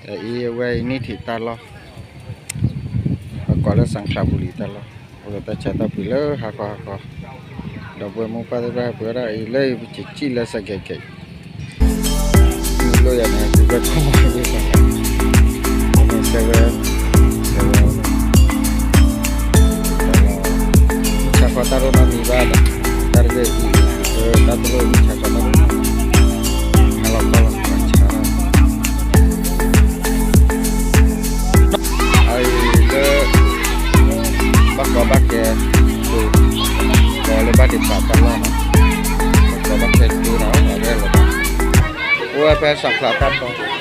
အအံၤအဝဲအံၤန့ၣ်ထံၣ်တၢ်လီၢ်, ပကိးလၢ စၣ်ချၣ်ဘူရံၤ တၢ်လီၢ်, အိၣ်ဒီးတၢ်ဆါတၢ်ပှ့ၤလၢဟါခီဟါခီ, ဒီပုၢ်ဝဲၢ်မိၢ်ပၢ်သ့ၣ်တဖၣ်ပှဲၤဒၣ်အံၤလၢပစံးလၢစဲးကဲးကဲး, လိၣ်ယၤန့ၣ် ပကကွၢ်မီၢ်သ့ၣ်တဖၣ်, ဆၢဝဲ, ဆၢဝဲ, ဆါဃီတၢ်ရိၣ်နီတမံၤဘၣ်ဒီး, တၢ်တဂ့ၢ်အံၤ, တၢ်တလိၣ်အံၤ ဆါဃီတၢ်ရိၣ်နီ, ဟါလီၤခီလီၤ ဆါ အအံၤလၢ ဘၣ်ကီဘၣ်ခဲ, ကိးလၢဘၣ်ဒ့းပာ်တၢ်လီၢ်နီၤ, ဘၣ်ကီဘၣ်ခဲတဒိနီၤ, အဝဲလီၤ, အိၣ်ဝဲဖဲစၣ်ချၣ်တၢ်တီ